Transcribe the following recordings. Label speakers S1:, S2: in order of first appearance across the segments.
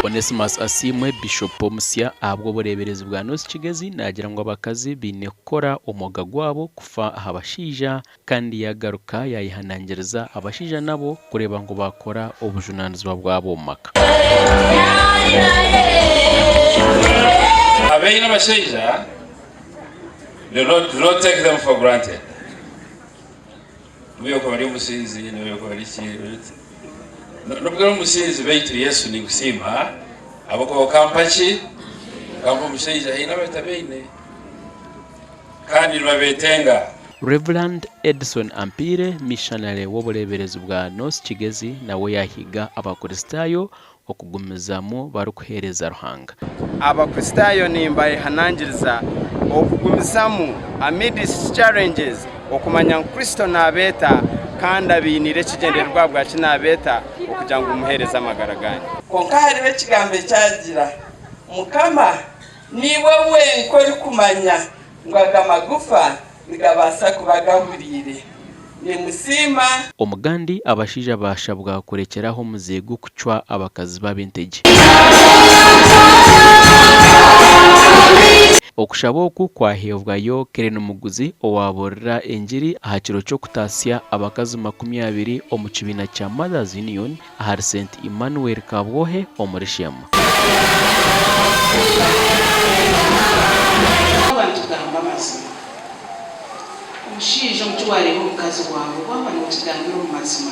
S1: Onesmus Asiimwe, Bishopu omusya ahabw'obureeberezi bwa North Kigezi naagira ngu abakazi baine kukora omwoga gwabo kufa aha bashaija kandi yaagaruka yaayehanangiriza abashaija nabo kureeba ngu baakora obujunaanizibwa bwabo omu maka.
S2: Abaine abashaija do not, do not take them for granted. Nobu yokuba ari omusinzi, nobu yokuba ari ki, nobu ari omusinzi baitu Yesu ninkusiima ahabw'okuba okampa ki? Okampa omushaija haine abatabaine kandi nibabetenga.
S1: Rev. Edson Ampiire, mishanare w'obureeberezi bwa North Kigezi nawe yaahiga Abakristaayo okugumizamu barikuheereza Ruhanga.
S3: Abakristaayo nimbayehanangiriza okugumizamu amidst challenges okumanya ngu Kristo nabeeta kandi abainiire ekigyendererwa ahabwaki nabeeta okugira ngu mumuheereze amagara ganyu.
S4: Kwonka hariho ekigambo ekyagira, Mukama, niiwe wenka orikumanya ngu aga magufa nigabaasa kuba gahuriire. Nimusiima.
S1: Omugandi abashaija baashabwa kurekyera aho omuze gw'okucwa abakazi baabo entegye. Okushaba oku kwaheebwayo Kellen Muguzi owaabuurira engiri aha kiro ky'okutaasya abakazi 20 omu kibiina kya Mothers Union ahari Saint Emmanuel Kabwohe omuri Sheema.
S5: Twaba nitugamba amazima. Omushaija omu ki waareeba omukazi waawe, waaba nookigambira omu mazima.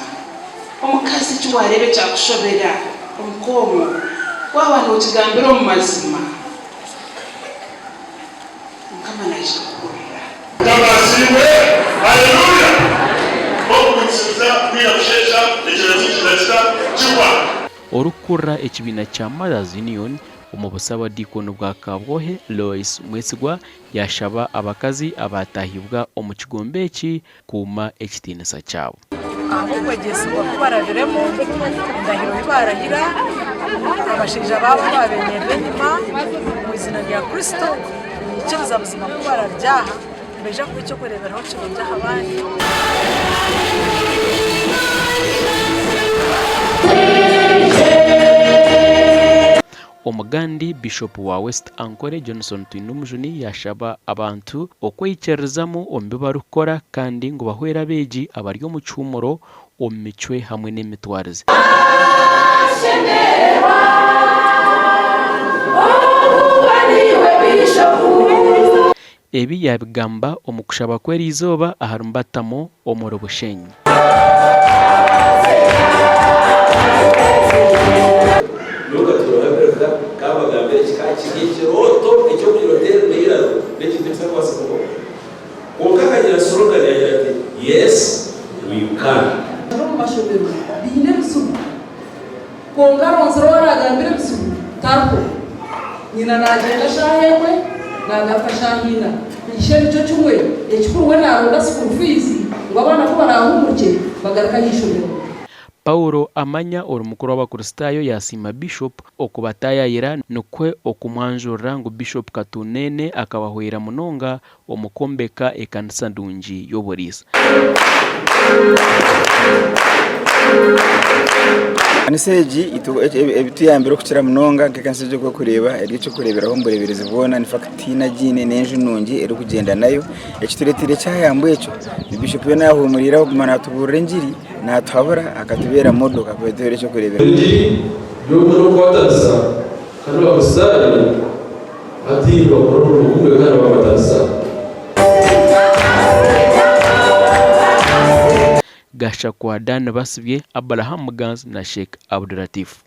S5: Omukazi eki waareeba ekyakushobera omuka omwo, waaba nookigambira omu mazima, Mukama naija kukuhurira.
S6: Mukama asiimwe! Haleluya! Okugumisiriza kwine kusheesha ekiragiro kiija kita kihwa.
S1: Orikukurira ekibiina kya Mothers Union omu busabadiikoni bwa Kabwohe, Loyce Mwesigwa yaashaba abakazi abaataahibwa omu kigombe eki kuuma ekitiinisa kyabo.
S7: Ahabw'okwegyesibwa ku barabiremu, endahiro ei baarahira, abashaija baabo abaabeemerera enyima, omu iziina rya Kristo, niinyikiriza buzima ku bararugye aha nibaija kuba eky'okureeberaho kirungi aha bandi.
S1: Omugandi Bishopu wa West Ankole Johnson Twinomujuni yaashaba abantu okweikiririzamu omu bi barikukora kandi ngu bahwere abeegi abari omu kihuumuro omu micwe hamwe n'emitwarize. Ebi yaabigamba omu kushaba kw'eriizooba ahari Mbatamo omuri Bushenyi.
S8: Luka turoha kabagambira eki ka kiri ekirooto eky'okugira oti eri n'eiraro n'ekintu ekitakubaasa kubaho. Kwonka akagira slogan yagira ati, Yes, we can.
S9: Omu mashomero baine ebizibu kwonka aronzire ou araagambire ebizibu tariho. Nyina naagyenda shaaha emwe naagaruka shaaha ina. Ishe nikyo kimwe, ekikuru we naaronda school fees ngu abaana ku baraahuumurukye bagaruke aha ishomero.
S1: Paulo Amanya ori mukuru w'Abakristaayo yaasiima Bishop okubataayaayira nikwo okumwanjurira ngu Bishop Katunene akabahwera munonga omu kwombeka ekanisa ndungi y'oburiisa.
S10: Ekanisa egi ebituyambire okukira munonga nk'ekanisa egi oku orikureeba eri eky'okureeberaho omu bureeberezi bwona in fact tihaine agiine n'enju nungi erikugyenda nayo ekitureeteire kyayamba ekyo ni Bishop weena yahuumuriire aho kuguma naatubuurira engiri naatuhabura akatubeera model akatubeera eky'okureeberaho.
S11: Engiri y'obumwe n'okukwatanisa kandi Abakristaayo hati nibakora omurimo gumwe kandi bakwatanisa.
S1: Gashakwa Dan Basibye, Abraham Muganzi na Sheikh Abdulatif.